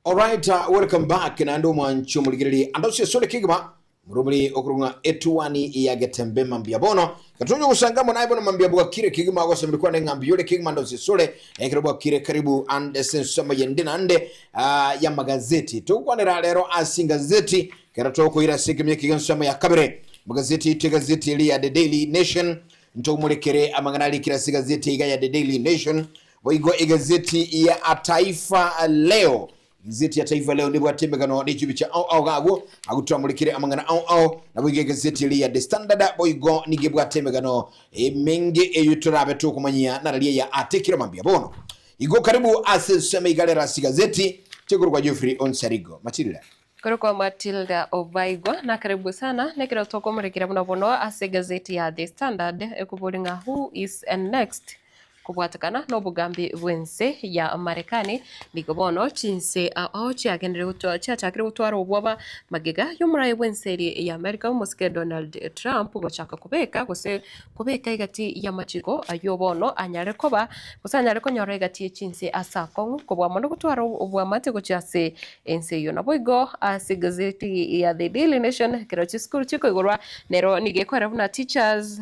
Alright, welcome back naende omwanchi omorigereria ande ase esore kegima morobori okorong'a etuani ya getembe mambia bono gatonya ogosanga amo naye bono mambia bwakire kegima ogosemeri kwane ng'a mbuya ore kegima ande ase esore ekero bwakire karibu ande ase ensemo yende naende ah, ya magazeti togokwanera rero ase ingazeti kero tokoira ase ekemia kiga ensemo ya kabere magazeti yaito egazeti eri ya The Daily Nation ntomorekere amang'ana arikire ase egazeti iga ya The Daily Nation Boigo egazeti ya Taifa Leo, Egazeti ya Taifa Leo nebwate emegano ne chibicha ao ao iga agwo, agwo twamorekire amang'ana ao ao. Naboigo egazeti eria ya The Standard boigo nigo ebwate emegano emenge eyio torabe tokomanyia nararia ya atekire mambia bono. Igo karibu ase ensemo iga rero ase egazeti tekorokwa Geoffrey Onsarigo. Matilda. Korokwa Matilda Obaigwa na karibu sana nekero tokomorekera buna bono ase egazeti ya The Standard ekobori ng'a who is next Kobwatekana nobogambi bw'ense ya Marekani, nigo bono chinse ao chiagenderire gotwa chiachakire gotwara obwoba magega y'omoraia bw'ense eria ya Amerika omosike Donald Trump gochaka kobeka gose kobeka egati y'amachiko ayio bono anyare koba gose anyare konyora egati ye chinse ase akong'u kobua mono gotwara obwamate gochia ase ense eyio. Naboigo ase egazeti ya The Daily Nation ekero chisukuru chikoigorwa nero nigo ekorera buna teachers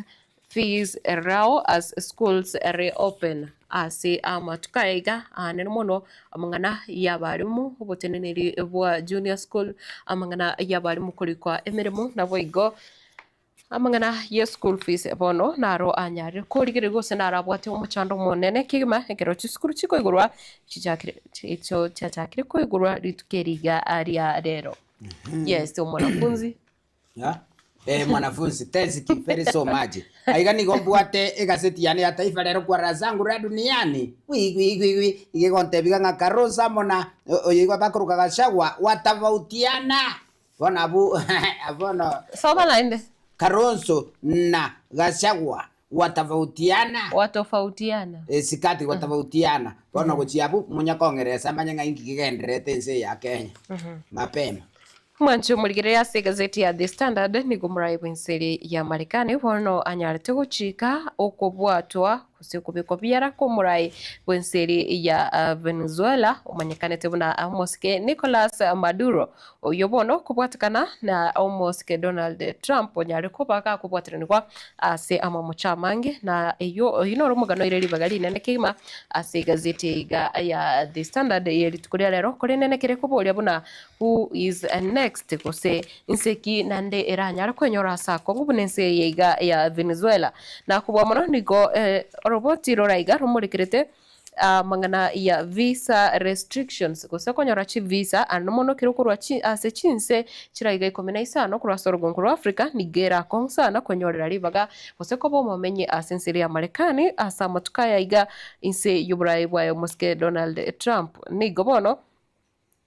Fees row as schools reopen Ase amatuko aya iga aanene mono amang'ana y'abalimu, oboteneneri bwa junior school, amang'ana y'abalimu korikwa emeremo naboigo amang'ana ye school fees bono naro anyarire korigereria gose naro abwate omochando omonene kegima ekero chisukuru chikoigorwa chichakire echio chiachakire koigorwa rituko eri iga ria rero. Yes omwanafunzi. Yeah. Eh, mwanafunzi thanks very so much aiga nigo mbwate egaseti yane ya Taifa Leo kwa raha zangu ra duniani wi wi wi wi igegontebiga ng'a Kalonzo amo na oyo igo bakoroka Gachagua watafautiana bono abwo bono Soma naende. Kalonzo na Gachagua watafautiana Watofautiana. Esikati watafautiana bono gochia abwo monyakong'eresa manye ng'a inki kegendererete ense eye ya Kenya mapema. Mwanche omorigereria ase egazeti ya The Standard nigo omorai bw'ense eria ya Marekani bono anyarete gochika okobwatwa gose okobekwa biara kw'omorai bw'ense eria ya Venezuela omanyekanete buna omosike Nicolas Maduro Oyio bono kobwatekana na omosike Donald Trump onyare koba gakobwateranigwa ase amamocho amange na eyio oyio noro omogano oire ribaga rinene kegima ase egazeti eye iga ya The Standard ye rituko ria rero korende nekere koboria buna who is next gose inse ki naende eranyare kwenyora ase akong'u buna ense eye iga ya Venezuela. Na kobua mono nigo oroboti rora iga romorekerete Amang'ana ya visa restrictions, gose konyora chivisa ande mono kere okorwa chi ase chinse chiraiga ikomi na isano korwa ase orogongo rwa Africa nigo ere akong'u sana konyorera ribaga gose koba omomenyi ase ense eria ya Marekani ase amatuko aya iga inse y'oboraai bwaye omosike Donald Trump. Nigo bono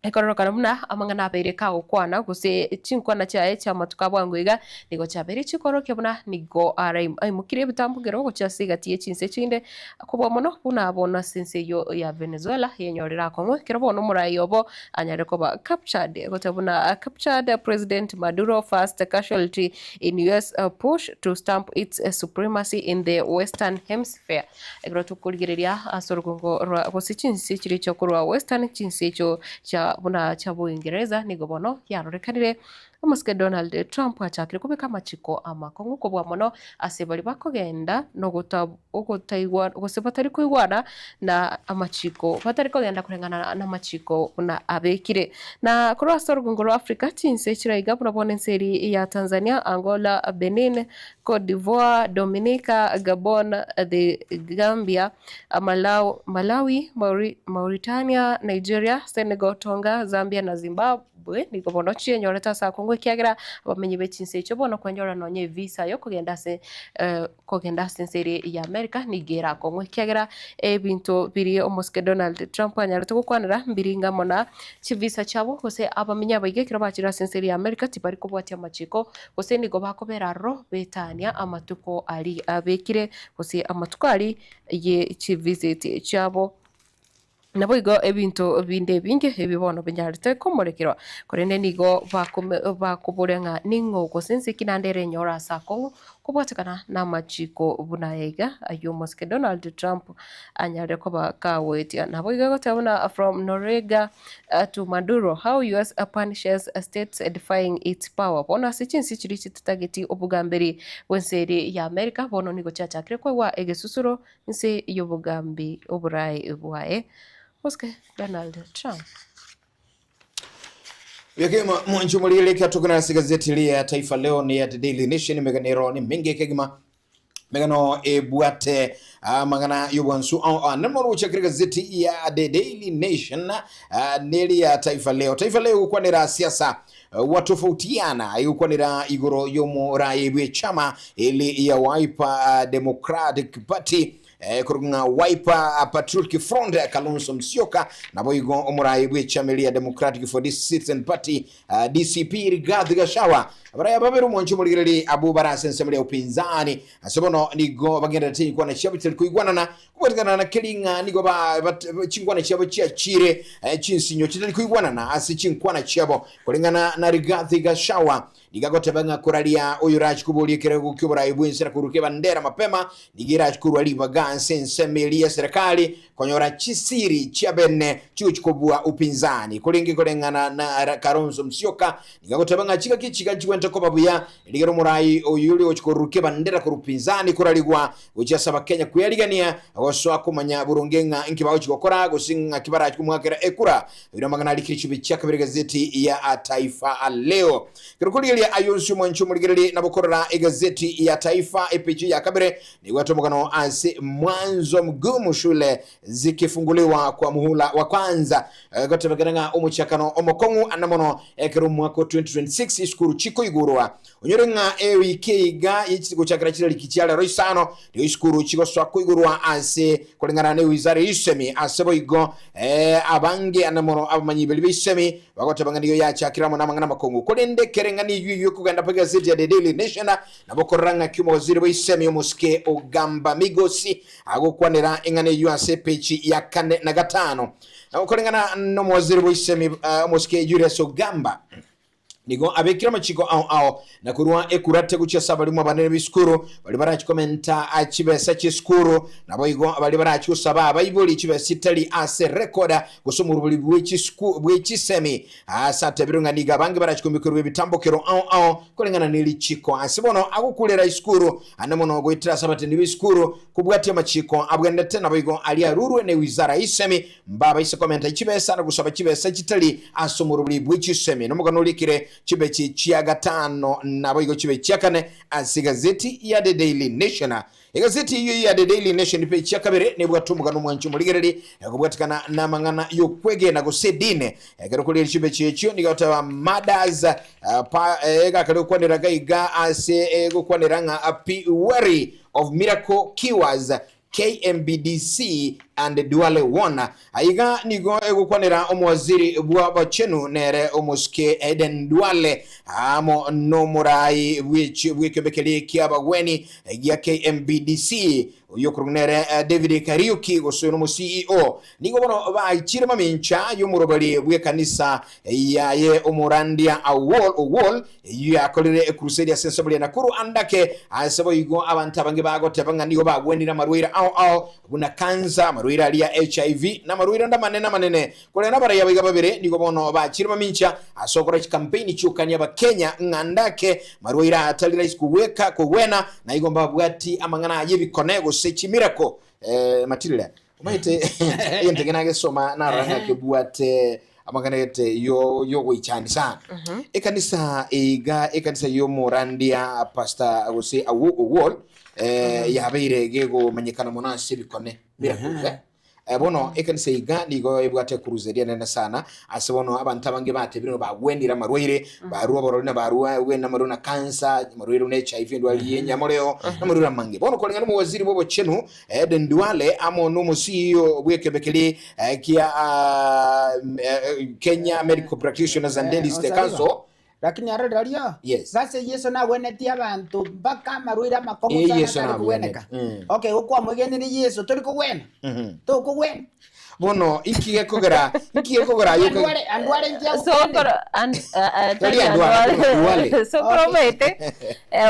Ekororokana buna amang'ana abeire kagokwana, gose chinkwana chiaye chi'amatuko a bwango iga nigo chiabeire chikorokia buna nigo aimokirie ebitambugero gochia ase egati ye chinse chinde, kobua mono buna bono ase ense eyio ya Venezuela yenyorire akong'u ekero bono omorai obo anyare koba captured, goteba buna captured President Maduro first casualty in US push to stamp its supremacy in the Western Hemisphere. Ekero tokorigereria ase orogongo rwa gose chinse chiria chia korwa Western, chinse echio chia buna chia Boingereza, nigo bono yarorekanire omosike Donald Trump achakire kobeka amachiko amakong'u kobua mono ase baria bakogenda nogota ogotaigwa gose batari koigwana na amachiko batari kogenda koreng'ana namachiko buna abekire. Na korwa ase orogongo rwa Africa chinse chiraiga buna bono ense eria ya Tanzania, Angola, Benin, Cote d'Ivoire, Dominica, Gabon, The Gambia, Malawi, Mauritania, Nigeria, Senegal, Tonga, Zambia na Zimbabwe nigo bono chienyorete ase akong'u ekiagera abamenyi be chinse echio bono kwenyora nonya evisa yokogenda ase kogenda ase ense eria ya America nigo ere akong'u ekiagera ebinto biria omosike Donald Trump anyarete gokwanera mbiri ng'amo na chivisa chiabo gose abamenyi abaiga ekero bachire ase ense eria ya America tibari kobwatia amachiko Gose nigo bakobera aroro betania amatuko aria abekire, gose amatuko aria ye chivisit chiabo. Naboigo ebinto binde ebinge ebi bono binyarete komorekerwa, korende nigo bakoboria ng'a ning'o gose nse ki naende erenyore ase akong'u kobwatekana namachiko buna aya iga ayio omosike Donald Trump anyarire koba kagoetia. Naboigo egoteba buna From Noriega to Maduro, How US Punishes States Defying Its Power. Bono ase chinse chiria chitatageti obogamberi bw'ense eria ya America bono nigo chiachakire koegwa egesusuro Inse y'obogambi oboraai bwaye, Mosike Donald Trump. Yakema mwancho muriere katokana ase gazeti ria Taifa Leo ne ya The Daily Nation emeganero ni mingi kegima megano ebwate amang'ana y'obwansu ao ao nemo rochakire gazeti ya The Daily Nation neri ya Taifa Leo. Taifa Leo gokwanera siasa watofautiana igokwanera igoro y'omoraai bw'echama eri ya Wiper Democratic Party korwa ng'a Wiper Patriotic Front Kalonzo Musyoka naboigo omoraai bw'echama eri ya Democratic for Citizen Party DCP Rigathi Gachagua abaraya babere omwancho omorigereri abwo bare ase ensemo ya upinzani ase bono nigo bagendererete chinkwana chiabo chitari koigwanana Kobwatekana na keri ng'a nigo chinkwana chiabo chiachire chinsinyo chitari koigwanana ase chinkwana chiabo. Koreng'ana na Rigathi Gachagua, nigo agoteba ng'a koraria oyorachie koboria ekerogo ki'oborai bw'ense na koruka ebandera mapema nigo erachie korua ribaga ase ensemo eria y'eserekari konyora chisiri chiabene chigochia kobua upinzani. Korenge koreng'ana na Kalonzo Musyoka, nigo agoteba ng'a chingaki chiga nchigwenerete koba buya Rigera omorai oyio oria ogochia korurukia ebandera korwa upinzani korarigwa gochia ase abakenya kweyarigania gosoa komanya boronge ng'a inki bagochia gokora gose ng'aki barache komoakera ekura. Ayio namang'ana arikire chibe chia kabere egazeti ya Taifa Leo. Ekero okorigereria ayio onsi omwanchi omorigereri nabo okorora egazeti ya Taifa epeji ya kabere nebwate omogano ase mwanzo mgumu shule zikifunguliwa kwa muhula wa kwanza. Gotebekana ng'a omochakano omokong'u ande mono ekero omwaka o 2026 isukuru chikoigurwa. Onyore ng'a ewiki eiga ye gochakera chirariki chia rero isano nigo isukuru chigosoa koigurwa ase koreng'ana ne wizara y'isemi ase boigo abange ande mono abamanyi baria b'isemi bagoteba ng'a nigo yachakire amo namang'ana amakong'u. Korende kereng'ana eyio eyio ekogenda pa egazeti ya The Daily Nation nabo okorora ng'aki omowaziri bw'isemi omosike Ogamba Migosi agokwanera eng'ana eyio ase epeji ya kane na gatano. Koreng'ana nomowaziri bw'isemi omosike Julius Ogamba nigo abekire amachiko ao ao na korwa ekurate gochia ase abarimu abanene b'esukuru baria barachi komenta chibesa chi'esukuru naboigo baria barachi gosaba abaibori chibesa chitari ase rekoda gose omorobori bw'echisemi ase atebirwe ng'a nigo abange barachi komikerwa ebitambokero ao ao koreng'ana nerichiko ase bono agokurera esukuru ande mono goetera ase abatendi b'esukuru Kobwatia amachiko abwenerete, naboigo aria arurwe ne wizara y'isemi, mbabaise komenta chibesa na gosaba chibesa chitari ase omorobori bwe chisemi. Nomogano orikire chibechi chia gatano naboigo chibe chia kane ase egazeti ya The Daily Nation. Egazeti eyio ya The Daily Nation peji ya kabere nebwate omogano omwanchi omorigereri ekobwatikana namang'ana y'okwegena gose edini. Ekero korigereria chibechi echio nigo egoteba Murders pa egakare gokwanera gaiga ase egokwanera ng'a P Wary of Miracle Cures, KMBDC, and Duale Won. Aiga nigo egokwanera omowaziri bw'abachenu nere omosike Aden Duale amo nomorai bw'ekiombe keria ki'abagweni gia KMBDC oyio okorokwa nere David Kariuki gose oyo nomo CEO. Nigo bono baichire mamincha y'omoroberi bw'ekanisa yaye omorandia Awol Owol Eyio yakorire ekrusedi ase ensemo ria Nakuru andake ase boigo abanto abange bagoteba ng'a nigo bagwenire amarwaire ao ao buna kansa, amarwaire aria HIV na amarwaire ande amanene amanene. Korende abaraiyo abaiga babere nigo bono bachire mamincha ase okora chikampeini chi'okania abakenya ng'a andake marwaire aya atari rahisi kogweka kogwena na igo mbabwati amang'ana aya ebikone gose chimirako. Matilda, omanyete egento eke nagesoma narora ng'a kebwate Amang'ana gete yo yogoichani sana. Ekanisa iga ekanisa y'omorandia Pastor gose Awo Owol eh, yabeire gegomanyekana mono ase ebikone miracles eh. Eh, bono ekanisa iga nigo ebwate crusade enene sana ase bono abanto abange batebire ng'a bagwenire amarwaire barua oborori na barua gwena amarwaire na cancer amarwaire buna HIV endwari y'enyamoreo amarwaire amange bono koreng'ana omowaziri bw'obochenu Eden Duale amo nomosiio bw'ekeombe keria kia Kenya Medical Practitioners and Dentists Council. Lakini aro rirorio, Yes. sasa Yeso nagwenetie abanto mpaka amarwaire amakong'u Eh, sana Yeso atari nagwenete. kogweneka. Mm. Okay, gokwamwegenire Yeso tori kogwena? Tokogwena. Bono inki gekogera inki gekogera aye oka- Andware andware inki agokwanera? Sokoro and Tari andware, andware. sokoro omanyete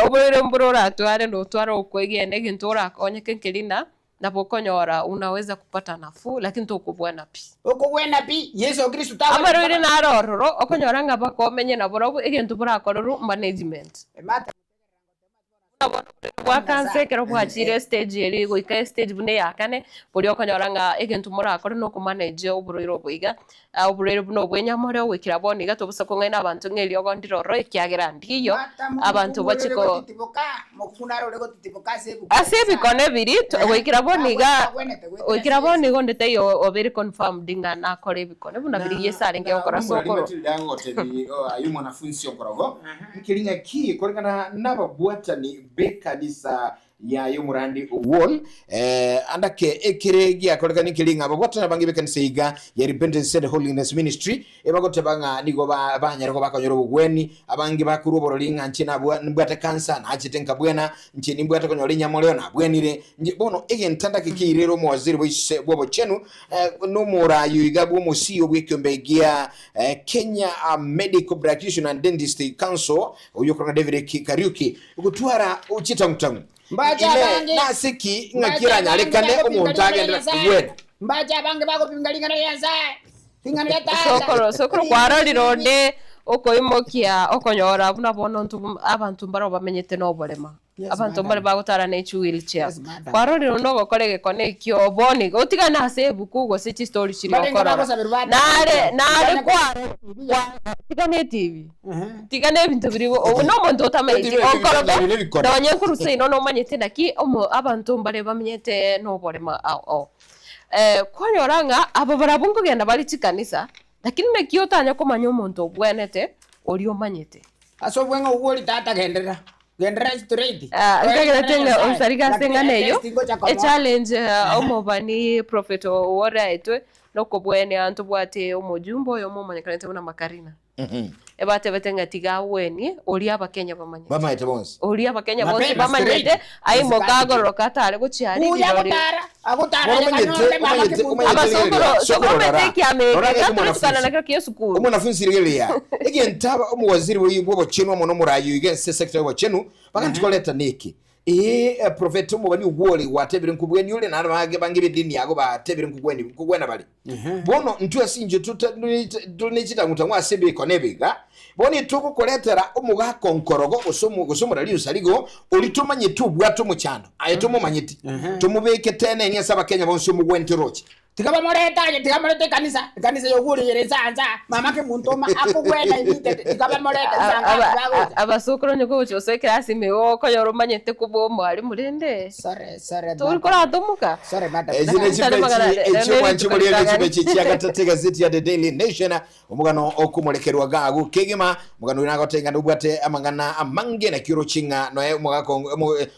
oboire mboro oratware notware okwegena egento orakonyeke nkeri na nabo okonyora unaweza kupata nafuu lakini tokobwana pi. Okogwena pi, Yeso Kristo tagwena Amarwaire mpaka- naro ororo okonyora ng'a bakomenye naborobwo egento borakorerwe management. Emate Bwa cancer ekero bwachire estage eria goika estage buna eya kane, boria okonyora ng'a egento morakore na okomanage oborwaire obo iga, oborwaire buna obwa enyamore ogoikera bono iga tobosa kong'aina abanto ng'a eriogo ndire ororo ekiagera ndiyo, abanto bachie ko ase ebikono ebiri goikera bono iga goikera bono iga onde taiyo obere confirmed ng'a nakore ebikono buna biria Yeso arenge gokora ase okorwa. Aye omwanafunsi okorogo, Nkeri ng'aki koreng'ana nababwatani b'ekanisa yaye omorandi Wall, andake ekere giakorekana nkeri ng'a ababwatani abange b'ekanisa iga ya Repentance and Holiness Ministry ebagoteba ng'a nigo banyare koba bakonyora obogweni, abange bakorwa oborori ng'a inche nabwate cancer nachete nkabwena, inche nimbwate konyora enyamoreo nabwenire, inche bono egento andake keirere omowaziri bw'oise bw'obochenu nomoraai iga bw'omosio bw'ekiombe gia Kenya Medical Practitioner and Dentist Council oyio okorokwa David Kariuki gotwara chitang'utang'u. Mbache Ime abange nase ki ng'aki mbache abange eranyarekane bagopinga omonto ring'ana ria agenderere Nyasae kobwena? mbache abange bagopinga ring'ana ria Nyasae ring'ana ria Tata Sokoro sokoro ring'ana kwarorire ria onde okoimokia okonyora buna bono intwe abanto mbaro bamenyete noborema. Yes, Abanto mbare madam. bagotara ne chiwheelchair. Yes, madam. Kwarorire onde ogokora egekone ekio bono iga otigane ase ebuku gose chistori chiria Mbarenge okorora. bagosaberwa bate Nare nare Banya kware kwa tigana etibi. Tigana ebinto biria obo na omonto otamaeti Etibi okoroka ebinto ebikone. nonye nkorwa seino nomanyete naki omo abanto mbare bamenyete noborema ao ao. Kwanyora ng'a aba barabwo nkogenda bare chikanisa lakini naki otanya komanya omonto obwenerete oria omanyete. Ase obweng'e obwo ori tata genderera genderera straight. Ah, nkagerete ng'a onsarige ase eng'ana eyio Gocha komoa. echallenge omobani prophet owore aetwe nokobwenia ntobwate omojumbe oyomo omonyekanete buna Makarina. Ebatebete ng'a tiga agwenie oria abakenya bamanyete. Bamaete bonsi. Oria abakenya bonsi Mapema bamanyete straight. aimoka Msikati. agororoka atare gochia aria Buya rirorio. agotara agotara Bono omanyete- kanyore mama omanyete- kibundo. omanyete Abasokoro rigereria, sokoro sokoro omanyete rora. ekiama eke Rora iga gaki tore tukana omwanafunzi. nakero kia esukuru. Omwanafunzi rigereria, egento aba omowaziri bwa bw'obochenu amo nomoraai oiga ase sector y'obochenu, baganchi koreta neke. Ee, profeti omobani ogwo ore gwatebire nkobwenia ore, naende abange bange b'edini yago batebire nkogweni nkogwena bare. Bono intwe ase inche tore ne chitang'u-tang'u ase ebikone ebi iga, bono itogokoretera omogaka onkorogo gose gose omorari osarigo, oria tomanyeti obwate omochando, aye tomomanyeti, tomobeke teneni ase Abakenya bonsi omogwente oroche. Tiga bamorete aye, tiga bamorete ekanisa, ekanisa y'ogworigereria ensa nsa, mama kemonto oma akogwena immediately, tiga bamorete nsa nsa bagocha. Abasokoro onye kogocha gosoa ekerasi ime igo okonyora omanyete kobua omwalimu rende Sorry, sorry, tori madam. koratomoka. Sorry, madam. Echi ne Tari magana- chipechi ne- echio ne- mwanchi rituko moriere ritang'ani. chipechi chiagatete egazeti ya The Daily Nation omogano okomorekerwa gagu kegima omogano oyo nagotenga nobwate amang'ana amange naki oroche ng'a noe omogaka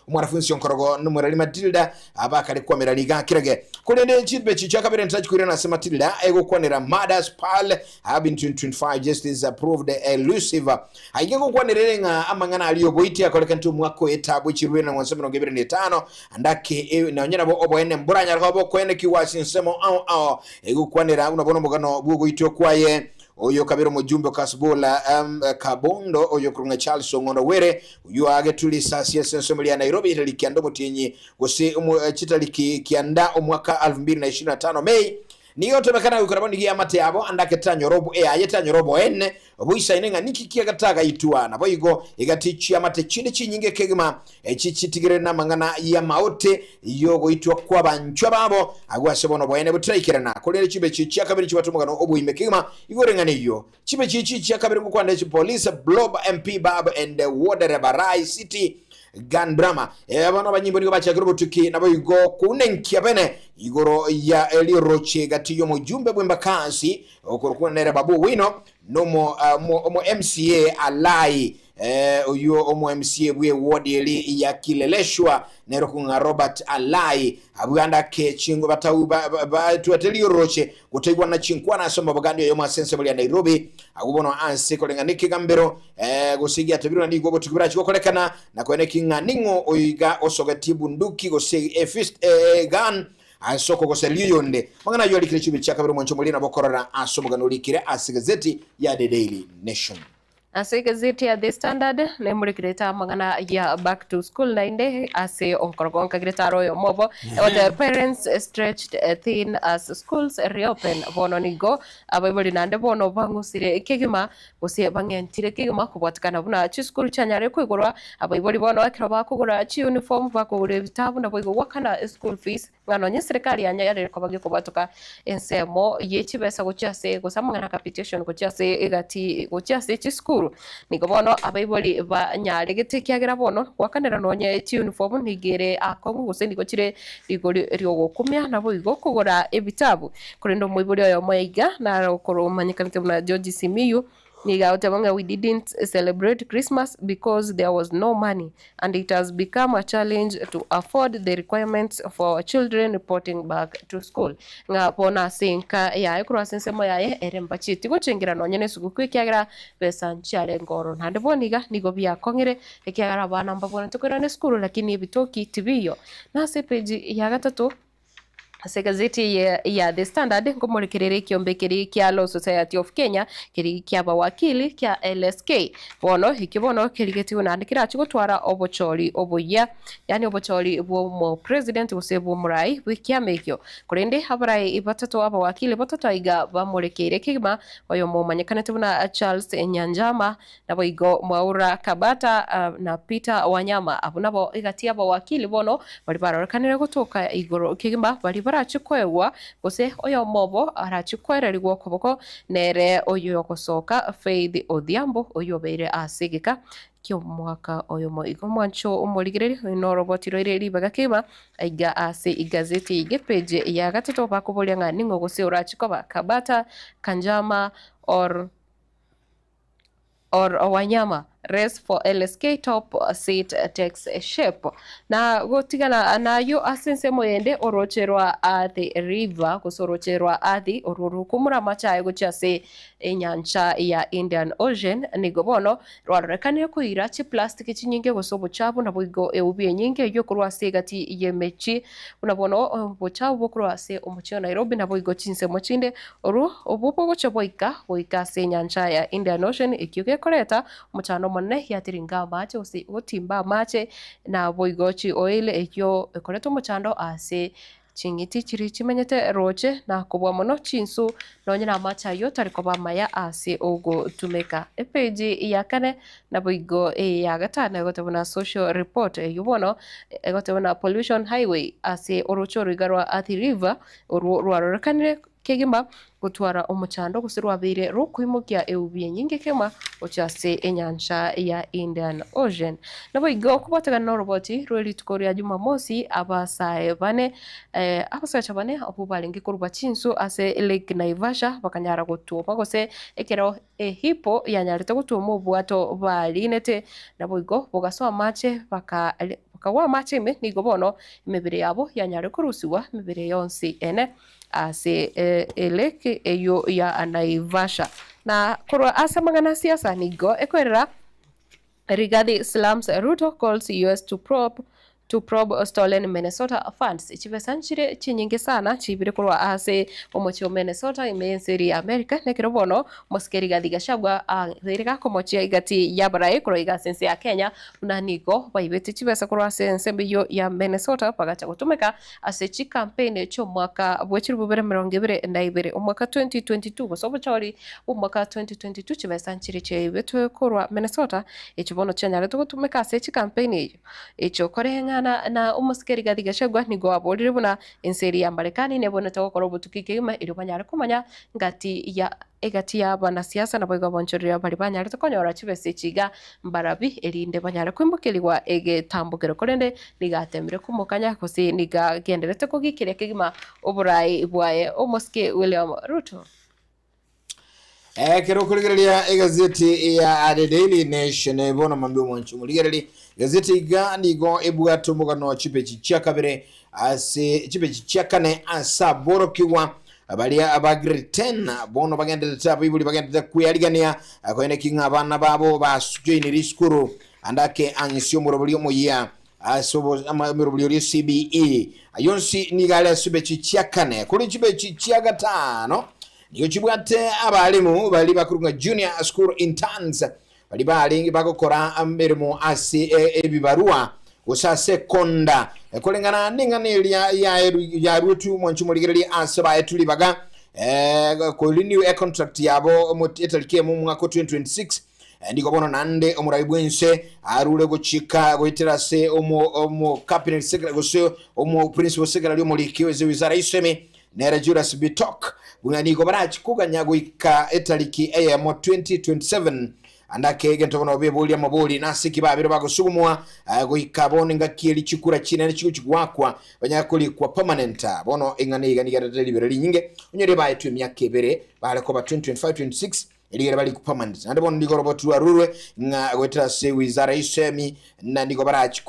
omwanafunsi onkorogo nomorari Matilda Abakare kwamera riga kirage. Korende chimbechi chia kabere ntachikoirana ase Matilda egokwanera Murders Pal Hub in 2025 Justice Approved Elusive. Aiga egokwanera ere ng'a amang'ana aria oboiti akorekanete omwaka oetabu chirubere na ng'wanso 25 andake e, nonye nabo oboene mboranyare koba bokoenekigwa ase ensemo ao ao. Egokwanera buna bono omogano bw'ogoitwa kwaye Oyo kabere omojumbe o Kasibula um, Kabondo oyo korwa Charles Ong'ondo Were oyio aagetwe risasi ase ensemo ria Nairobi chitariki kianda omotienyi gose chitariki kianda omwaka 2025 May nigo otebekana goikera bono nigo eamate yabo ande ake tanyora obo eaye tanyora oboene oboisaine ng'a niki kiagatagaitwa naboigo egati chiamate chinde chinyinge kegima Echi chitigire namang'ana y'amaote y'ogoitwa kw'abanchwa babo, agwo ase bono oboene botaraikerana. Korende chibe echi chia kabere chibwate omogano oboime kegima igoro eng'ana eyio. Chibe echi chia kabere ngokwana echi Police, Blob, MP Bab and Woderebarai City Gun Drama. Bono abanyimbo nigo bachakire obotuki naboigo kounenkia bene. Igoro ya riroche gati y'omojumbe bw'embakasi okorokwa nere Babu Owino nomo omo MCA Alai oyio omo MCA bwe ward eri ya Kileleshwa nere okong'a Robert Alai abwo ande ake chingo batau batwete riroche gotaigwana chinkwana ase omobogandi oyomo ase ensemo ria Nairobi agwo bono ase koreng'ana ekegambero gose giatebirwe na nigo obotuki borachi gokorekana na koeneki ng'a ning'o oyo iga osogetie ebunduki gose efist gun ase okogosereria oyonde. Amang'ana ayio arikire chibe chia kabere omwancho omoria nabo okorora ase omogano orikire ase egazeti ya The Daily Nation. Ase egazeti ya The Standard nemorekerete amang'ana ya back to school naende ase okorogo nkagirete aro oyomo obo egoteba parents stretched thin as schools reopen bono nigo abaibori naende bono bang'usire kegima Gose bang'entire kegima kobwatekana buna chisukuru chianyare koigorwa, abaibori bono ekero bakogora chiuniform, bakogora ebitabu naboigo goakana eschool fees, ng'a nonye eserekari yanyarire koba gekobwatoka ensemo ye chibesa gochia ase gose amang'ana a capitation gochia ase egati gochia ase chisukuru. Nigo bono abaibori banyaregete ekiagera bono goakanera nonye chiuniform nigo ere akong'u gose nigo chire rigori riogokumia naboigo kogora ebitabu. Korende omoibori oyomo iga nare okomanyekanete buna George Simiyu, nigo agoteba ng'a we didn't celebrate Christmas because there was no money and it has become a challenge to afford the requirements for our children reporting back to school. Ng'a bono ase enka yaye korwa ase ensemo yaye ere mbachieti gochengera nonye na esuguku ekiagera besa nchiarenge ororo. Naende bono iga nigo biakong'ire ekiagera abana mbabwenerete koirana esukuru lakini ebitoki tibiiyo. Nase epeji ya gatato. Ase egazeti eye ya The Standard nkomorekereria ekiombe keria kia Law Society of Kenya keria ki'abawakili kia LSK. Bono ekio bono kerigetigwe naende kerache gotwara obochori oboyia, yaani obochori bw'omopresident gose bw'omorai bw'ekiama ekio. Korende abarai batato abawakili batato aiga bamorekeire kegima, oyomo omanyekanete buna Charles Nyanjama, Naboigo Mwaura Kabata na Peter Wanyama, abwo nabo egati y'abawakili bono baria barorekanire gotoka igoro kegima, baria barachie koegwa, gose oyomo obo arachie koererigwa okoboko nere oyogosoka Faith Odhiambo, oyio obeire ase egeka ki'omwaka oyomo. Igo omwancho omorigereria oyo noroboti roire ribaga kegima aiga ase egazeti eye iga epage ya gatato bakoboria ng'a ning'o gose orachie koba Kabata, Kanjama or. or Wanyama, race for LSK top seat takes shape. Na gotigana nayio ase ensemo yende oroche rwa Athi River gose oroche rwa Athi orwo rokomura amache aye gochia ase enyancha ya Indian Ocean nigo bono rwarorekanire koira chiplastiki chinyinge gose obochabu naboigo eubi enyinge eyio korwa ase egati y'emechie buna bono obochabu bokorwa ase omochie o Nairobi naboigo chinsemo chinde Orwo obwo bogochia bwaika goika ase enyancha ya Indian Ocean, ekio gekoreta omochando omonene giatiringa amache gose gotimba amache, naboigo chioil eyio ekoreta omochando ase ching'iti chiria chimenyete roche, na kobua mono chinsu nonye na amache ayio tari koba amaya ase ogotumeka. Epeji ya kane naboigo eya gatano egoteba buna social report eyio bono egoteba buna pollution highway ase oroche oro iga rwa Athi River orwo rwarorekanire kegima gotwara omochando gose rwabeire rokoimokia eubi enyinge kegima gochia ase enyancha ya Indian Ocean. Naboigo okobwatekana noroboti rwe rituko ria Jumamosi, abasae bane abasacha bane abwo barenge koruba chinsu ase Lake Naivasha bakanyara gotwoma gose ekero ehipo yanyarete gotwoma obwato barinete, naboigo bogasoa amache baka bakagwa amache ime, nigo bono emebere yabo yanyare korusigwa emebere yonsi ene. Ase elake eyio ya Naivasha. Na korwa ase amang'ana a siasa nigo ekoerera Rigathi slams Ruto calls US to probe to probe stolen Minnesota funds. Chibesa nchire chinyinge sana chiibire korwa ase omochie o Minnesota ime y'ense eria ya America nekero bono omosike Rigathi Gachagua abeire gakomochia egati y'abarai korwa iga ase ense ya Kenya buna nigo baibete chibesa korwa ase ensemo eyio ya Minnesota bagacha gotumeka Ase chikampeini chi'omwaka bwe chilifu bibere emerongo ebere na ibere, omwaka 2022, gose obochori bw'omwaka 2022, chibesa nchiria chiaibetwe korwa Minnesota, echio bono chianyaretwe gotumeka ase chikampeini eyio. Echio koreng'ana. Koreng'ana na omosike Rigathi Gachagua nigo aborire buna ense eria ya Marekani nebwenerete gokora obotuki kegima erio banyare komanya ngati ya egati ya abanasiasa naboigo abonchoreria baria banyarete konyora chibesa echi iga mbarabi erinde banyare koimokerigwa egetambokero korende nigo atemire komokanya gose nigo agenderete kogiikeria kegima oborai bwaye omosike William Ruto. Ekero okorigereria egazeti ya The Daily Nation bono mambia omwanchi omorigereri egazeti iga nigo ebwate omogano chipeji chia kabere ase chipeji chia kane ase aborokigwa baria ba grade 10 bono bagenderete abaibori bagenderete kwearigania koeneki ng'a abana babo bajoinire isukuru ande ake ang'isi omorobori omoyia ase omoberobori oria CBE. Ayio onsi nigo are ase chibechi chia kane. Kore chibechi chia gatano nigo chibwate abalimu baria bakorokwa ng'a junior school interns, baria barenge bagokora emeremo ase ebibarua gose ase ekonda koreng'ana neng'ana eria yaruetwe omwanchi omorigereria ase baetwe ribaga korenew econtract yabo etariki emo omwaka o 2026. Nigo bono naende omorai bw'ense arure gochika goetera ase omo cabinet secretary gose omo principal secretary omoriki ase wizara y'isemi nere Julius Bitok buna nigo barachi koganya goika etariki eyemo 2027 ande ake egento bono beboria amabori nase ki babere bagosugumwa goika bono engaki eri chikura chinene chigochi goakwa banyare korikwa permanent bono eng'ana iga nigo erete ribero rinyinge onyore baetwe emiaka ebere bare koba 2025 26 Erigere bari permanent. Naende bono nigo oroboti rwarurwe ng'a goetera ase wizara y'isemi na nigo barachi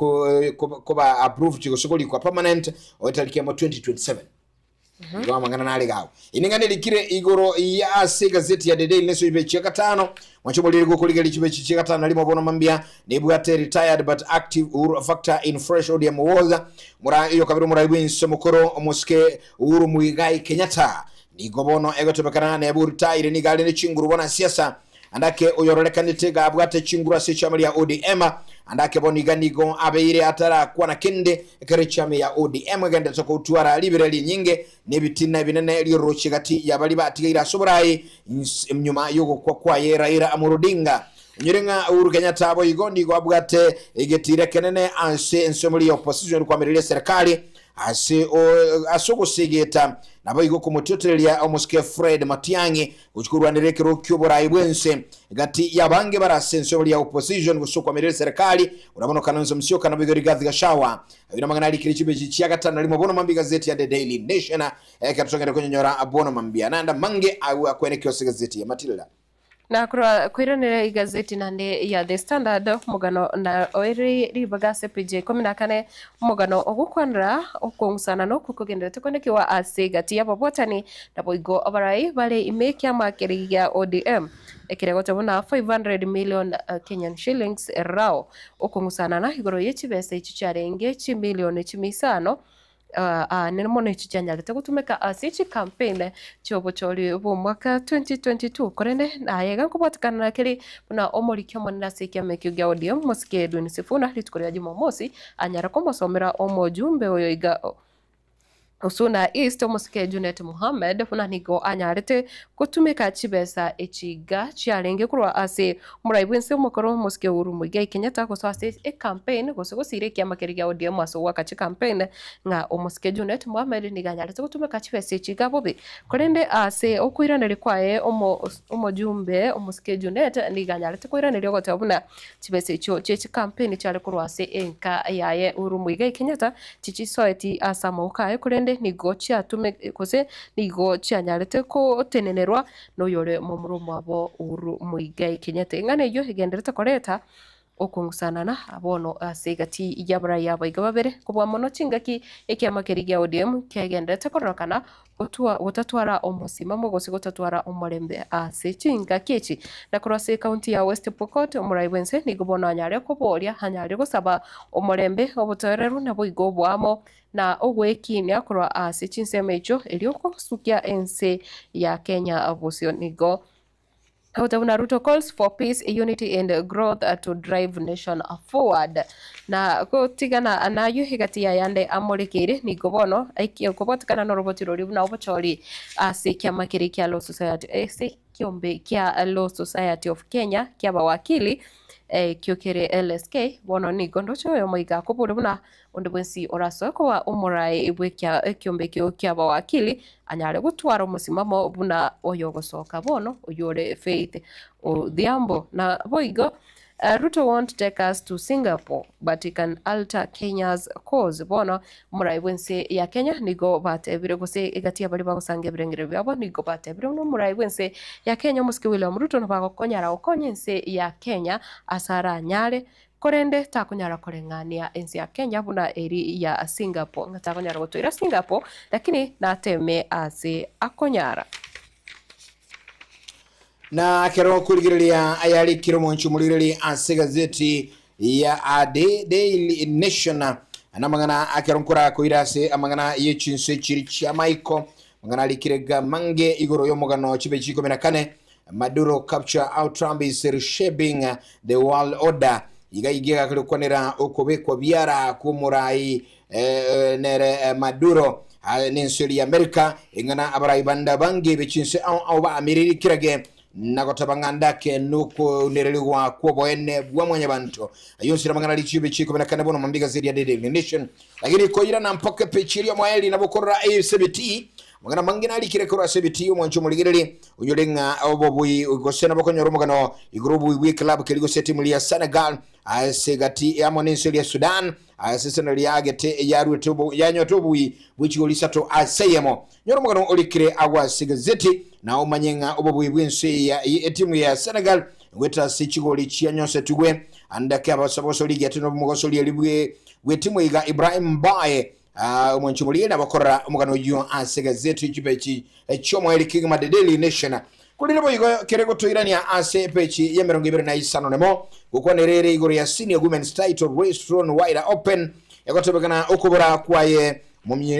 koba approved gose korikwa permanent oetariki emo 2027. Igo amang'ana nare iga agwo. Eye neng'ana erikire igoro ya ase egazeti ya The Daily Nation chibechi chia gatano. Mwanche omoriri gokorigereria chibechi chia gatano na rimo bono mambia nebwate retired but active Uhuru factor in fresh ODM wars. Mora oyo kabere omorai bwense omokoro omosike Uhuru Muigai Kenyatta Nigo bono egotebekana nebe oritaire nigo are ne chinguru bono siasa, ande ake oyororekanete iga abwate chinguru ase echiama ria ODM, ande ake bono iga nigo abeire atarakwana kende ekero echiama ya ODM egenderete gotwara ribera rinyinge na ebitina ebinene ri'ororoche gati ya baria batigaire ase oborai nyuma y'ogokwa kwaye Raila Amolo Odinga. Onyore ng'a Uhuru Kenyatta boigo nigo abwate egetira ekenene ase ensemo eria ya opposition kwamireria eserekari Ase ase ogosegeta, naboigo komotiotereria omosike Fred Matiang'i gochia korwanera ekerogo ki'oborai bw'ense gati y'abange bare ase ensemo ya opposition gose okwamerera eserekari buna bono Kalonzo Musyoka naboigo Rigathi Gachagua. Ayio namang'ana arikire chibechi chia gatano na rimo bono mambia egazeti ya The Daily Nation ekero togende konyonyora bono mambia naende amange agwo akwenekio ase egazeti ya Matilda. Na korwa koiranera egazeti naende ya The Standard, omogano na oire ribaga ase peji ya ikomi na kane, omogano ogokwanera okong'usana nokwo kogenderete konekiwa ase egati y'ababwatani naboigo abarai bare ime ekiama keria gia ODM ekere goteba buna 500 million Kenyan shillings rao okong'usanana igoro ye chibesa echio chiarenge chimilioni chimia isano Aane mono echi chianyarete gotumeka ase chicampaign chi'obochori bw'omwaka 2022 korende naye iga nkobwatekana na keri buna omoriki omonene ase ekiama ekio gia ODM Mosike Edwin Sifuna rituko ria Jumamosi anyare komosomera omojumbe oyo iga Osuna East omosike Junet Mohammed buna nigo anyarete gotumeka chibesa echi iga chiarenge korwa ase Omorai bw'ense omokoro omosike Uhuru Muigai Kenyatta gosoa ase ecampaign gose gosiira ekiama keria gia ODM ase ogoaka chicampaign ng'a omosike Junet Mohammed nigo anyarete gotumeka chibesa echi iga bobe. Korende ase okoiraneria kwaye omojumbe omosike Junet nigo anyarete koiraneria ogoteba buna chibesa echio chie chicampaign chiare korwa ase enka yaye Uhuru Muigai Kenyatta tichisoeti ase amaboko aye korende nigo chiatume gose nigo chianyarete gotenenerwa noyore momura omwabo Uhuru Muigai Kenyatta. Eng'ana eyio egenderete koreta okong'usanana bono ase egati y'abarai aba iga babere kobua mono chingaki ekiama keria gia ODM kegenderete kororekana gotatwara omosimamo gose gotatwara omorembe ase chingaki echi. Na korwa ase ekaunti ya West Pokot omorai bwense nigo bono anyare koboria anyare gosaba omorembe, obotoereru naboigo oboamo na ogwekinia korwa ase chinsemo echio, erio gosukia ense ya Kenya bosio. Nigo agote buna Ruto calls for peace, unity and growth to drive nation forward. Na gotigana nayio egati yayande amorekeire nigo bono aikie kobotikana noroboti roria buna obochori ase ekiama keria kia Law Society ase ekiombe kia Law Society of Kenya kiabawakili. Ekio kere LSK, bono nigo ndoche oyomo iga akobore buna onde bwensi orasoe koba omoraai bw'ekiombe ekio ki'abawakili anyare gotwara omosimamo buna oyogosoka bono oyore Faith Odhiambo. Naboigo Ruto won't take us to Singapore but he can alter Kenya's course. Bono omoraai bw'ense ya Kenya nigo batebire gose egati ya baria bagosanga ebirengererio biabo nigo batebire buna omoraai bw'ense ya Kenya omosike William Ruto nabagokonyara gokonya ense ya Kenya ase aranyare korende takonyara koreng'ania ense ya Kenya buna eri ya Singapore ng'a takonyara gotoira Singapore lakini nateme ase akonyara. Na ekero okorigereria ayarikire omonche omorigereria ase egazeti ya Daily Nation namang'ana akero nkorakoira ase amang'ana ye chinse chiri chi'amaiko amang'ana arikire ga mange igoro y'omogano chibe chikomi na kane Maduro capture how Trump is reshaping the world order iga iga egakore okobekwa biara kw'omorai eh, nere eh, Maduro ah, n'ense eri ya America eng'ana abarai bande bange bechinse ao ao baamereri kirage nagotaba ng'a ndake nokonererigwa kw'oboene bwa mwanyabanto ayio nsira mang'ana richibe chikomi na kane bono mambi gazeti ya The Daily Nation lakini koirana mpaka epechi eria omoeri nabo korora CBT amang'ana mange narikire korwa CBT omwancho omorigereri onyore ng'a obobui gose nabo konyora omogano igoro obobui bwa eclub keri gose etimu ya Senegal ase gati amo n'ense eria Sudan ase Senegal yagete yaruete yanyote obobui bwe chigori isato ase eyemo nyora omogano orikire agwo ase gazeti na omanye ng'a obobui bw'ense ya etimu ya Senegal goeta ase chigori chianyosetigwe andake abasabosori gete n'omogosori eri bwe bw'etimu iga Ibrahim Mbaye omwanchi omorigereria nabakorora omogano oyio ase gazeti chipechi chi'omoeri kegima The Daily Nation korende boigo kere gotoirania ase epechi ya 25 nemo gokwanera ere igoro ya senior women's title race thrown wide open egotebekana okobora kwaye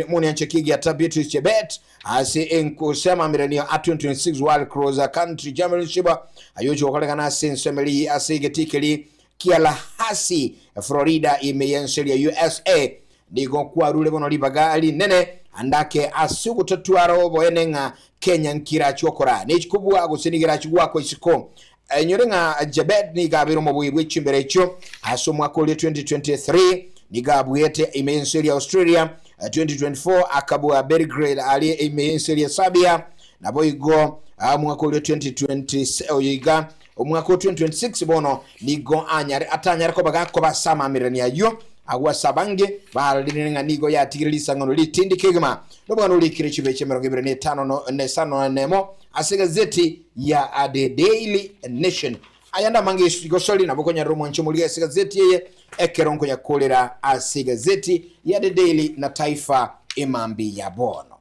monianche kigiata Beatrice Chebet ase enkusa y'amaamiranio a 2026 World Cross Country Championship ayochi gokorekana ase ensemeri ase egetii keri kia Tallahassee, Florida ime y'ense eria USA. Nigo kwarure bono ribaga rinene andake ase ogotatwara oboene ng'a Kenya nkirachi okora nechikobua gose nigerachi gwakwa isiko. Enyore ng'a Jebet nigo abeire omobui bwe chimbero echio ase omwaka oria 2023 nigo abuete ime y'ense eria Australia 2024 akabua Belgrade aria ime y'ense eria Serbia naboigo omwaka oria 2020 oyo iga omwaka o 2026 bono nigo anyare atanyare koba gakoba ase amaamiranio ayio agwo ase abange bararire ng'a nigo yatigire risang'ano ritindi kegima nomogano orikire chibeche 25 na isano na emo ase gazeti ya The Daily Nation. Aya namange gosori nabo okonyarera omwancho omorigia ase gazeti eye ekero nkoyakorera ase gazeti ya The Daily na Taifa emambi ya bono.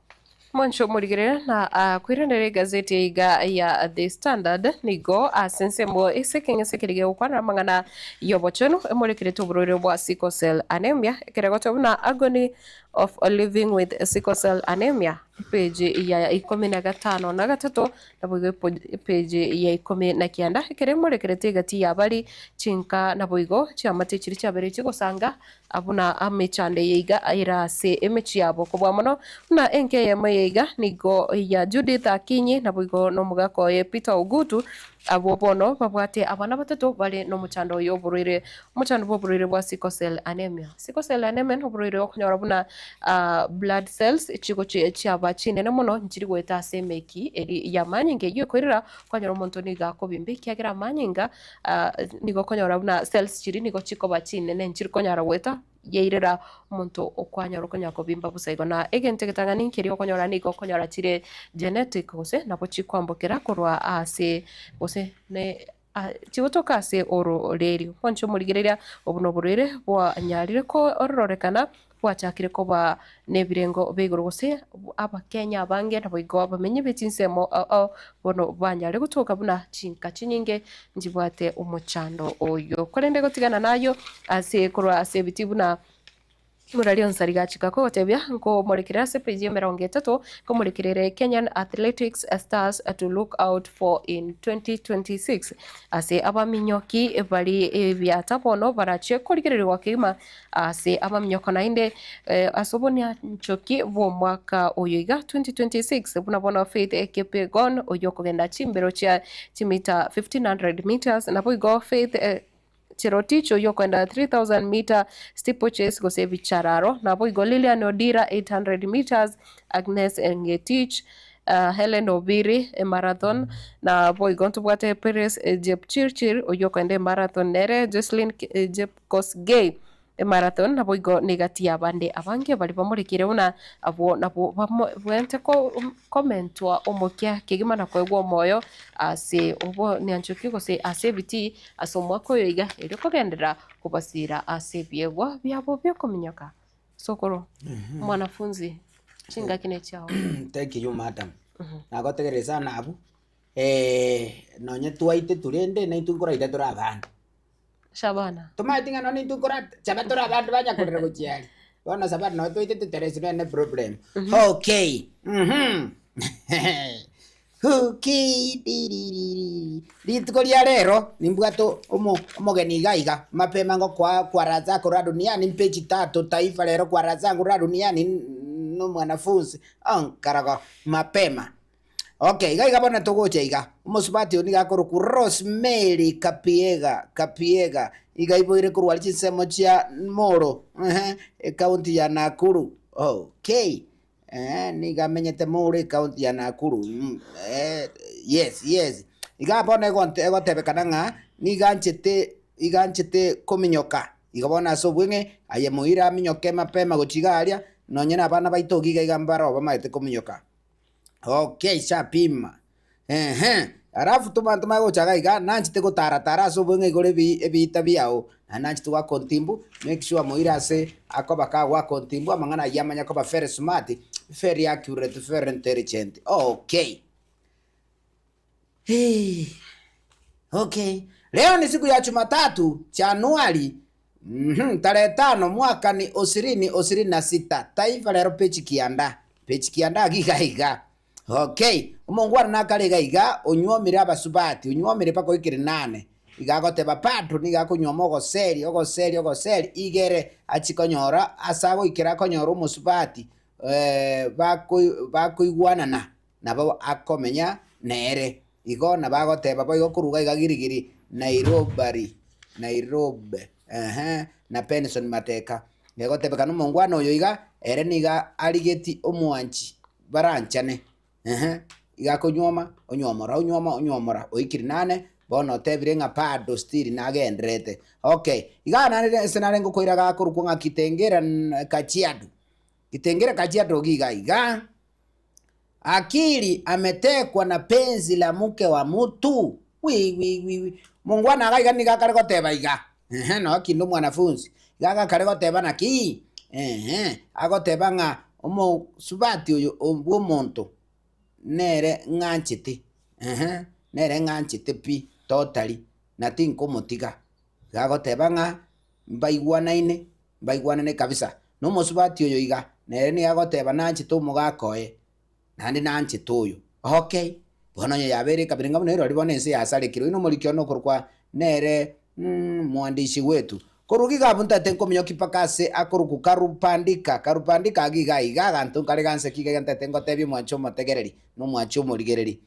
Mwancho omorigereria na akoiranera egazeti eiga ya The Standard nigo ase ensemo ase ekeng'ese keria gegokwanera amang'ana y'obochenu emorekerete oborwaire bwa sickle cell anemia ekere goteba buna agony of living with sickle cell anemia epeji ya ikomi na gatano na gatato naboigo epeji ya ikomi na kianda ekere emorekerete egati ya bari chinka naboigo chiamate chiria chiabeire chigosanga buna amechando eye iga ere ase emechie yabo kobua mono buna enka eyemo eye iga nigo ya Judith Akinyi naboigo na omogaka oye Peter Ogutu abwo bono babwate abana batato bare nomochando oyo oborwaire omochando bwa oborwaire bwa sickle cell anemia. Sickle cell anemia noborwaire okonyora buna blood cells chigochi chiaba chinene mono nchiri goeta ase emeki eri y'amanyinga eyio ekoirera kwanyora omonto nigo akobimba ekiagera amanyinga nigo okonyora buna cells chiria nigo chikoba chinene nchiri konyara goeta yairera omonto okwanyora okonyara kobimba bosa igo. Na egento egetang'ani nkeria okonyora nigo okonyora chire genetic gose nabo chikwambokera korwa ase gose ne chigotoka ase ororeri. Mwanche omorigereria obo noborwaire bwanyarire kororekana bwachakire koba nebirengo bia igoro gose abakenya abange naboigo abamenyi be chinsemo ao ao bono banyare gotoka buna chinka chinyinge nchibwate omochando oyo. Korende gotigana nayo ase korwa ase ebitii buna Muraria Onsari gachika kogotebia nkomorekerera ase page ya emerongo etato nkomorekerere Kenyan Athletics Stars to look out for in 2026 ase abaminyoki bari ebiata bono barachie korigererigwa kegima ase abaminyoko naende ase obonyanchoki bw'omwaka oyo iga 2026 buna bono Faith Kipyegon oyio okogenda chimbero chia chimita 1500 meters naboigo Faith. Cherotich oyio okoenda 3000 meter steeplechase gose ebichararo, naboigo Lilian Odira 800 metres, Agnes Ngetich, Hellen Obiri emarathon, naboigo ntobwate Peres Jepchirchir oyio okoenda emarathon nere Jocelyn Jepkosgei Emarathon naboigo negati y'abande abange baria bamorekire buna abwo nabwo bamobwente komentwa omokia kegima na koegwa omoyo ase obonyanchoki gose ase ebitii ase omwaka oyo iga erio kogenderera kobasiira ase ebiegwa biabo biokominyoka. Sokoro, mwanafunzi, chingaki nechiao. Thank you madam. Nagotegerere sana abwo, nonye twaiteti rende naintwe nkoraita tore abande. Shabana. Tomaeti ng'a nonye intwe nkora chaba tore abanto banya korera gochia aria. Bono Shabana nonye twaitete Teresi nere problem. Okay, mmh okay ririririi. Rituko ria rero nimbwate omo omogeni iga iga, mapema ngokoa kwa Razak ora duniani mpe chitatu taifa rero kwa Razak ora duniani na omwanafunzi onkarago mapema. Okay, iga iga bono togocha iga, omosubati oyo nigo akorokwa Rosemary Kapiega, Kapiega, iga aiboire korwa aria chinsemo chia Molo, ehe, ecounty ya Nakuru, okay, eh, nigo amenyete Molo ecounty ya Nakuru, mm, eh, yes yes. Iga bono egonte egotebekana ng'a nigo anchete iga anchete kominyoka, igo bono ase obweng'e aye moire aminyoke mapema gochia iga aria, nonye na abana baito iga iga mbaro bamaete kominyoka. Okay, shapima. Ehe. Alafu tobanto magocha iga iga, nanchete gotaratara ase obweng'e igoro ebi ebiita biao, naende nanchete goaka ontimbu, make sure moire ase akoba kagoaka ontimbu amang'ana ayio amanye koba very smart, very accurate, very intelligent. Okay. Hee. Okay. Leo ni siku ya Jumatatu, Januari mhm, tarehe tano mwaka ni osirini osirini na sita taifa lero peji kianda peji kianda agi iga iga okay omongwana nakare iga iga onyuomire abasubati onyuomire mpaka oikire nane iga agoteba bado nigo akonyuoma ogoseri ogoseri ogoseri igere achie konyora ase agoikera akonyora omosubati bako bakoigwanana nabo akomenya nere. Igo nabo agoteba boigo korwa iga iga girigiri Nairobari, Nairobi, ehe, na Benson Mateka. Egotebekana omongwana oyo iga, ere nigo arigeti omwanchi baranchane, ehe, iga akonywoma, onywomora, onywoma, onywomora, oikire nane, bono otebire ng'a bado still nagendererete. Okay, iga naende ase narenge koira iga akorokwa ng'a Kitengela Kajiado, Kitengela Kajiado iga iga. Akili ametekwa na penzi la mke wa mutu? Wi wi wi wi. Mongwana iga iga nigo akare goteba iga, ehe noo kinde omwanafunzi, iga agakare goteba naki? Ehe, agoteba ng'a omosubati oyo bwa omonto nere ng'anchete, ehe, nere ng'anchete pi totally, na tinkomotiga. Iga agoteba ng'a mbaigwanaine. mbaigwanane kabisa. Na omosubati oyo iga, nere nigo agoteba nanchete omogaka oye, naende nanchete oyo. Okay, bono onye yabeire ekabira ng'a buna erori bono ense yasarekire, oyio nomoriki one okorokwa nere mwandishi gwetu. Korwa iga abwo ntagete nkominyoki mpaka ase akorokwa Karupandika, Karupandika agwo iga iga aganto nkare ganseki iga iga ntagete ngotebie omwanchi omotegereri, na omwanchi omorigereri.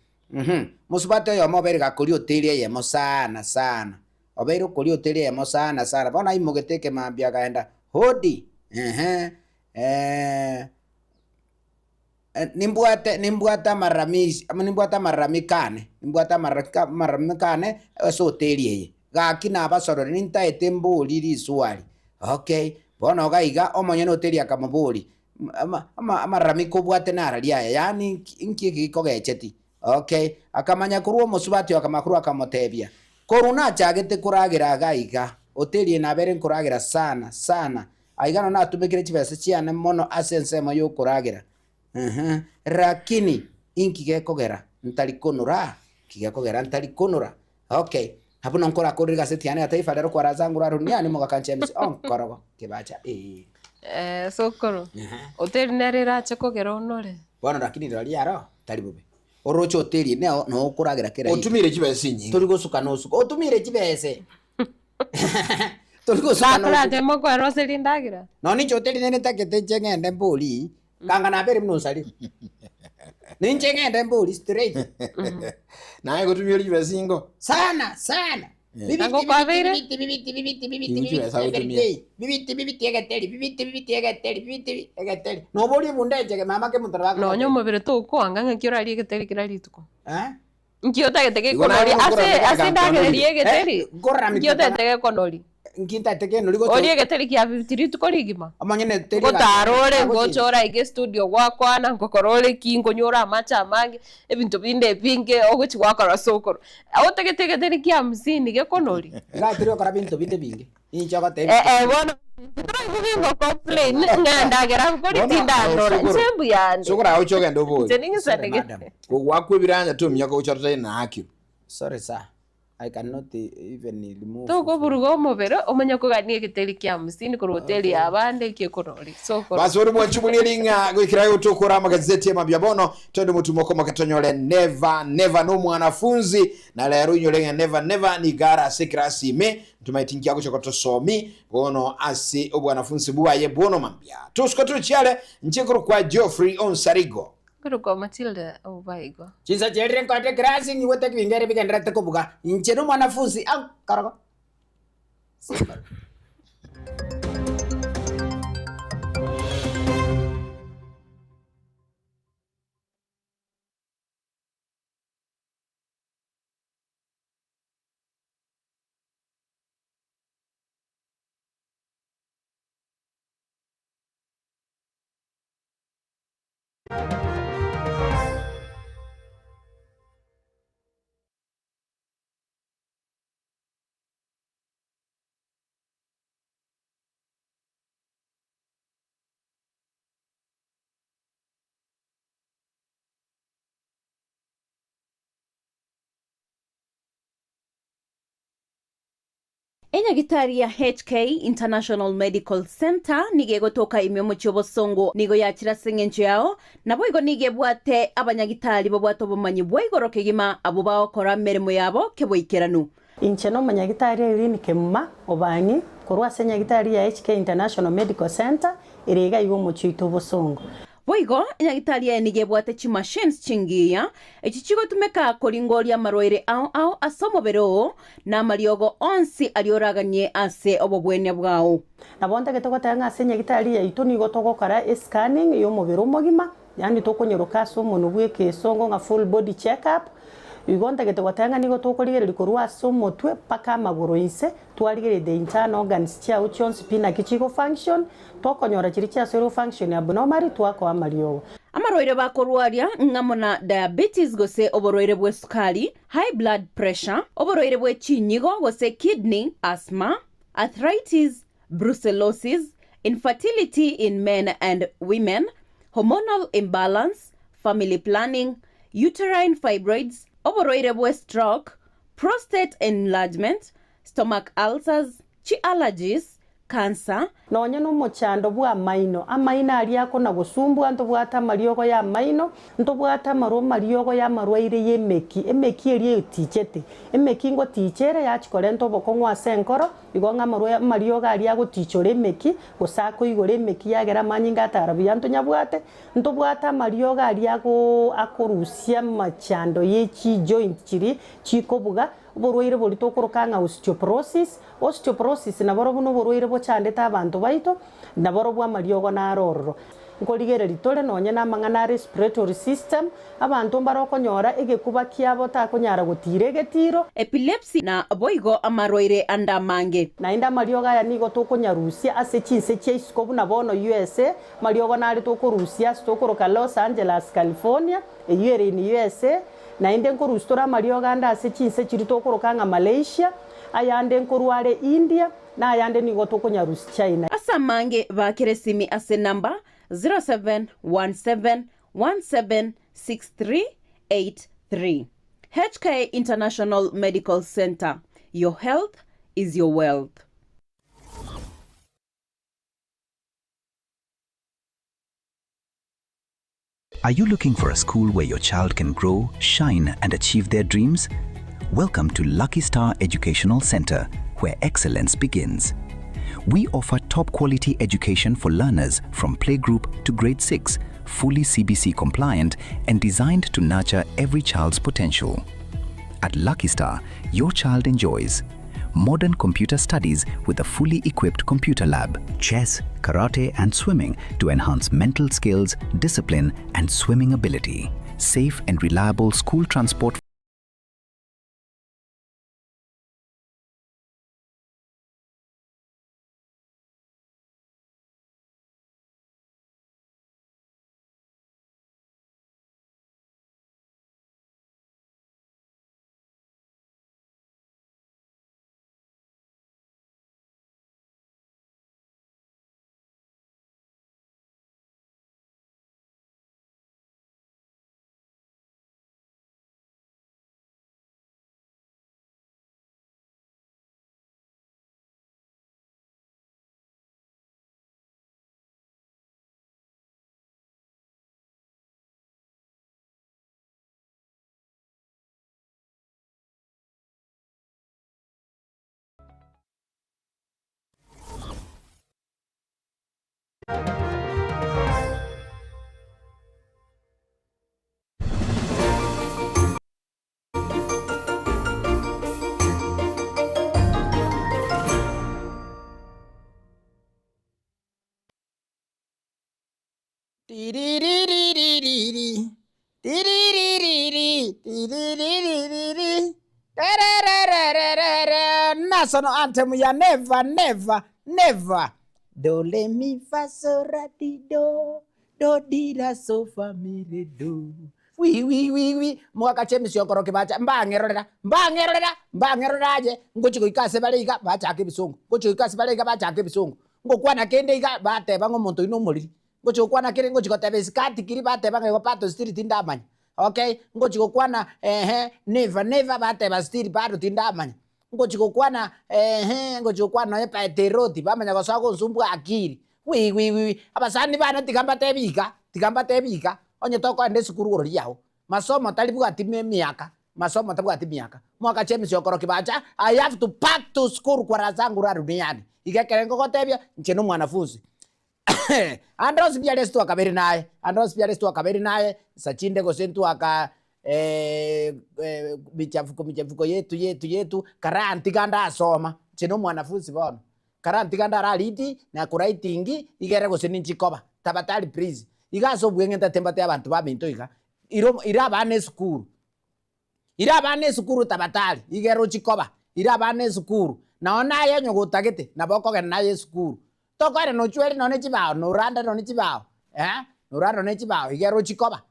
Mosubati oyomo obeire gakoria hoteli eyemo sana sana. Obeire okoria hoteli eyemo sana sana. Bono aimogete ekemambia akaenda hodi, ehe, nimbwate nimbwate amararamishi ama nimbwate amararamiko ane, nimbwate amararaka amararamiko ane ase hoteli eye. Gaki nabasorore nintaete mborie riswari, okay, bono iga iga omonyene hoteli akamoboria, ama ama amararamiko obwate narari aya, yaani nki nki eke gekogecheti. Okay, akamanya korwa omosubati oyo akamanya korwa akamotebia, Korwa nachagete koragera iga iga, hoteli eye nabere nkoragera sana, sana, aiga nonye natumekire chibesa chiane mono ase ensemo yokoragera, eeh, rakini inki gekogera ntari konora? Inki gekogera ntari konora? Okay, abwo nonye nkorakorere egaseti yane ya Taifa Leo kwara zangu ra duniani mogaka James onkorogo kebacha eeh. Eh, sokoro, hoteli nere erache kogera onore. Bono lakini rirorio aro tari bobe. Oroche hoteli eye neo noo okoragera kera rituko. Otumire chibesa chinyinge. Tori gosuka nosuka. Otumire chibese. Tori gosuka nosuka. Bakoratema kweroseria endagera. Nonye inche hoteli nere ntagete inche ng'ende mbori, kanga nabere buna osarire. Ninche ng'ende mbori straight. Naye gotumia chibesa ingo. Sana sana. Nabo kwabeire? Bibiti, bibiti, bibiti, bibiti, Inchu bibiti, esa every gotumia. day. Bibiti, bibiti, egeteri, bibiti, bibiti, egeteri, bibiti, bi- egeteri. Noboria ebunda enchege mama kemonto nabo Nonya akogotebia. omobere tokoanga ng'aki orarie egeteri kera rituko. Eh? Nki otagete Igo naye gekonoria bono ase nkorora ase endagera eria egeteri? Eh, nkorora Nki mitoka. otagete gekonoria? Nki ntagete kenori gocha- Orie egeteri kia bibiti rituko rigima? Omonyene teri Ngotara ore, agochia. ngocha ore aiga estudio gwakwana, ngokora ore ki, nkonywa ore amache amange, ebinto binde ebinge ogochi gwakora ase okoro. Otagete egeteri kia hamsini gekonoria? Iga teri gokora binto binde binge. Inche ogotebia Eh, eh, bono toraibuge ngo complain ng'a endagera nkori Bono, tindandora. eh, sokoro. Inche mbuya ande. Sokoro agocha ogende Inche obori. Sorry, ning'isanegete. madam. Kogwakwa ebiranya tominyaka gocha totari na haki. Sorry sir, I cannot even remove. Tokoburuga omobere omanye kogania egeteri kia hamsini korwa hoteli ya abande eki ekonori. Sokoro. Basi ori mwanchi muri ring'a goikera gotokora amagazeti amabia bono twende motumo komoke tonyore never never no mwanafunzi na rero inyore ng'a never never nigara ase ekerasi ime Ntomaeti nki agocha gotosomi bono ase obwanafunsi bwaye bwono mambia. Tosuka tochiare nche korokwa Geoffrey Onsarigo. Nkorokwa Matilda Obaigwa. Chinsa chiarire nkoete ekerasi ng'igwete ebingere bigendererete kobuga, inche nomwanafunsi ankorogo. Simple. Enyagitari ya HK International Medical Centre nigo egotoka ime omochie obosongo, nigo yachire ase engencho yao, naboigo nigo ebwate abanyagitari babwate obomanyi bwa igoro kegima abwo bagokora emeremo yabo keboikeranu. Inche nomonyagitari Irene Kemuma Obang'i korwa ase enyagitari ya HK International Medical Centre ere iga iga omochie oito obosongo. Boigo, enyagitari eye nigo ebwate chimachines chingiya, echi chigotumeka koringoria amarwaire ao ao ase omobere oo, na amariogo onsi aria oraganie ase obobwenia bwao. Nabo ntagete goteba ng'a ase enyagitari yaito nigo togokora escanning y'omobere omogima, yaani tokonyeroka ase omonwe bw'ekeesongo ng'a full body check up, Igo ntagete goteba ng'a nigo tokorigereria korwa ase omotwe mpaka amagoro inse, twarigereria the internal organs chiao chionsi pi naki chigo function, tokonyora chiria chiasoire go function abnormally twakoa amariogo. Amarwaire bakorwaria ng'amo na diabetes gose oborwaire bw'esukari, high blood pressure, oborwaire bwe chinyigo gose kidney, asthma, arthritis, brucellosis, infertility in men and women, hormonal imbalance, family planning, uterine fibroids, oborwaire bwe stroke, prostate enlargement, stomach ulcers, chi allergies, cancer, Nonya nomochando bw'amaino, amaino aria akona-gosumbua, ntobwate amariogo y'amaino, ntobwate amarwa amariogo y'amarwaire y'emeki, emeki eria etichete. Emeki ngoticha ere yachia korenta obokong'u ase enkoro, igo ng'a amarwa amariogo aria agotichora emeki, gose akoigora emeki yagera amanyinga atara buya ntonyabwate, ntobwate amariogo aria agoo akorusia amachando ye chijoint chiria chikobuga, oborwaire boria tokoroka ng'a osteoporosis, Osteoporosis naborobwo noborwaire bochandete abanto baito, naborobwo amariogo naro ororo. Nkorigereria tore nonye namang'ana a respiratory system, abanto mbare okonyora egekuba kiabo takonyara gotiira egetiro. Epilepsy na boigo amarwaire ande amange. Naende amariogo aya nigo tokonyarusia ase chinse chia isiko buna bono USA, amariogo nare tokorusia ase tokoroka Los Angeles, California, eyio ere in USA, naende nkorusia tore amariogo ande ase chinse chiria tokoroka ng'a Malaysia, Ayande nkorwa are India, na ayande nigo tokonyarusia China. Ase amange baakere esimi ase enamba 0717176383. HK International Medical Centre, your health is your wealth. Are you looking for a school where your child can grow, shine, and achieve their dreams? Welcome to Lucky Star Educational Center, where excellence begins. We offer top quality education for learners from playgroup to grade 6, fully CBC compliant and designed to nurture every child's potential. At Lucky Star, your child enjoys Modern computer studies with a fully equipped computer lab, chess, karate, and swimming to enhance mental skills, discipline, and swimming ability. Safe and reliable school transport. Tiririririririri, tiriririri, tiriririri, terererererere. National anthem ya never never never. Do le mi fa so ra ti do do di ra so fa mi re do. Wi wi wi wi mwaka James okoro kibacha mbang'erorera mbang'erorera mbang'erorera aje ngochi goika ase bare iga bachaka ebisongo ngochi goika ase bare iga bachaka ebisongo ngokwana kende iga bateba ng'a omonto oyio na omoriri Ngochi gokwana kere ngochi goteba esikati kiri bateba ng'a igo pato still tindamanya okay, ngochi gokwana ehe never never bateba still bado tindamanya, ngochi gokwana ehe ngochi gokwana nonye paeteroti bamanya gosoa gonsumbua akiri wi wi wi abasani bane tiga mbatebi iga tiga mbatebi iga onye tokoenda esukuru igoro riago masomo tari bwati emiaka masomo tabwati miaka mwaka James okorokia bacha I have to back to school kwa zangu la duniani iga ekere nkogotebia inche na omwanafunzi. Ande onsi biare ase twakabere naye, ande onsi biare ase twakabere naye, nsa chinde gose ntwaka michafuko michafuko yetu yetu yetu, karantiga ndasoma, inche na omwanafunzi bono, karantiga ndara read na kowriting igere gose ninchi koba, tafadhali please. Iga ase obweng'e ntagete mbatebie abanto baminto iga, iro ira abana esukuru. Ira abana esukuru tabatari, igere ochie koba, ira abana esukuru, nao naye onye gotagete, nabo okogenda naye esukuru. Tokoenda nochwere nonye chibao, norande nonye chibao, eh, norande nonye chibao, igere ochie koba.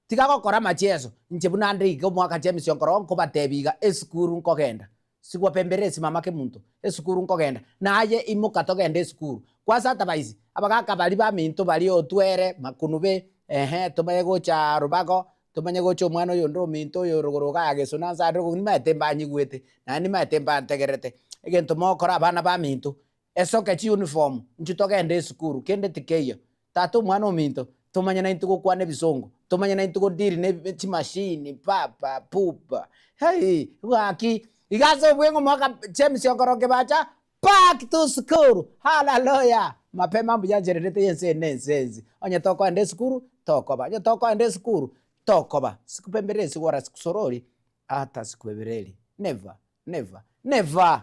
Tiga gokora amacheso, inche buna nde iga omwaka James onkoro nkobatebia iga, esukuru nkogenda, sigwapemberesi mama kemunto, esukuru nkogenda, naye imoka togende esukuru. Kwanza advice, abagaka baria baminto baria otwere makunube, ehe, tomanye gocha rubago, Tomanye gocha omwana oyonde ominto oyo rogoro iga agesona nse are rogoro nimaete mbanyigwete, naende nimaete mbantegerete. Egento mogokora abana baminto, esoke chiuniform, inchuo togende esukuru, kende tikeiyo. Tata omwana ominto, tomanye naintwe gokwana ebisongo, tomanye naintwe godeal ne chimashini papa pupa, hai gaki, iga ase obweng'u mwaka James okorokia bacha, Back to school! Hallelujah! Mapema mbuya nchererete y'ense eye na ense ense. Onye tokoenda esukuru, tokoba. Onye tokoenda esukuru, tokoba. Sikupembereri wala sikusorori, ata sikuebereri. Never, never, never!